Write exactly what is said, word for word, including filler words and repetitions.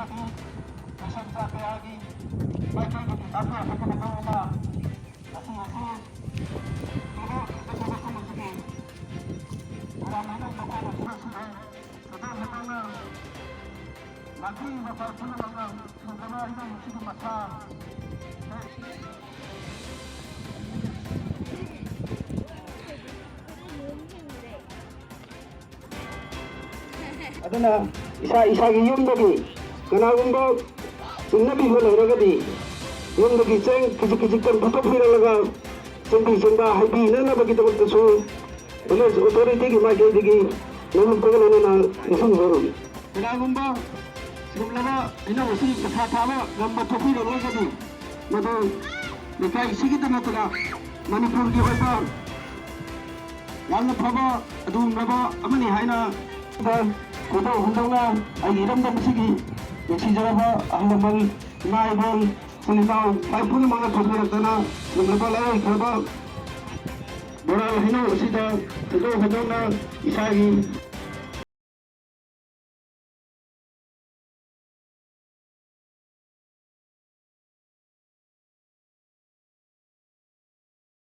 ꯂꯣꯏꯁꯪ ꯀꯌꯥꯒꯤ ꯃꯥꯏꯀꯩꯗꯒꯤ ꯇꯥꯛꯄꯤꯔꯛꯄꯒꯤ ꯃꯇꯨꯡ ꯏꯟꯅ ꯉꯁꯤ ꯑꯁꯤ ꯏꯕꯨ ꯆꯠꯊꯕꯁꯤꯡ ꯑꯁꯤꯒꯤ ꯃꯌꯥꯝ ꯑꯃ ꯃꯈꯣꯏꯅ ꯁꯤꯟꯕꯁꯤꯡ ꯑꯗꯨ ꯍꯦꯟꯗꯣꯛꯅ ꯂꯥꯛꯄꯤꯔꯤꯕ ꯄꯥꯎ ꯄꯨꯝꯅꯃꯛꯅ ꯁꯨꯡꯖꯕ ꯏꯃꯨꯡ ꯑꯁꯤꯒꯤ ꯃꯁꯥ ꯑꯗꯨꯅ ꯏꯁꯥ ꯏꯁꯥꯒꯤ ꯌꯨꯝꯗꯒꯤ ꯀꯅꯥꯒꯨꯝꯕ ꯆꯤꯡꯅꯕꯤꯕ ꯂꯩꯔꯒꯗꯤ ꯌꯨꯝꯗꯒꯤ ꯆꯦꯡ ꯈꯤꯖꯤꯛ ꯈꯤꯖꯤꯛꯇꯪ ꯄꯨꯊꯣꯛꯄꯤꯔꯛꯂꯒ ꯆꯦꯟꯕꯤ ꯆꯦꯟꯕ ꯍꯥꯏꯕꯤꯅꯅꯕꯒꯤꯗꯃꯛꯇꯁꯨ village authorityꯒꯤ ꯃꯥꯏꯀꯩꯗꯒꯤ ꯅꯣꯡꯂꯨꯛꯇꯒ ꯂꯣꯏꯅꯅ ꯅꯤꯡꯁꯤꯡꯖꯔꯤ꯫ ꯀꯅꯥꯒꯨꯝꯕ ꯁꯤꯒꯨꯝꯂꯕ ꯍꯩꯅꯧ ꯑꯁꯤ ꯃꯁꯥ ꯊꯥꯕ ꯉꯝꯕ ꯊꯣꯛꯄꯤꯔꯛꯂꯒꯗꯤ ꯃꯗꯨ ꯂꯩꯀꯥꯏ ꯑꯁꯤꯒꯤꯗ ꯅꯠꯇꯅ ꯃꯅꯤꯄꯨꯔꯒꯤ ꯑꯣꯏꯕ ꯌꯥꯝꯅ ꯐꯕ ꯑꯗꯨꯒꯨꯝꯂꯕ ꯑꯃꯅꯤ ꯍꯥꯏꯅ ꯈꯣꯏꯗꯧ ꯍꯟꯗꯣꯛꯅ ꯑꯩꯒꯤ ꯏꯔꯝꯗꯝ ꯑꯁꯤꯒꯤ ꯅꯨꯡꯁꯤꯖꯔꯕ ꯑꯍꯜ ꯂꯃꯟ, ꯏꯃꯥ ꯏꯕꯦꯜ, ꯏꯆꯤꯜ ꯏꯅꯥꯎ ꯏꯄꯥ ꯄꯨꯝꯅꯃꯛꯅ ꯊꯣꯛꯄꯤꯔꯛꯇꯅ ꯁꯤꯒꯨꯝꯂꯕ ꯂꯥꯏꯑꯣꯏꯈ꯭ꯔꯕ ꯕꯣꯔꯥ ꯍꯩꯅꯧ ꯑꯁꯤꯗ ꯈꯣꯏꯗꯧ ꯍꯟꯗꯣꯛꯅ ꯏꯁꯥꯒꯤ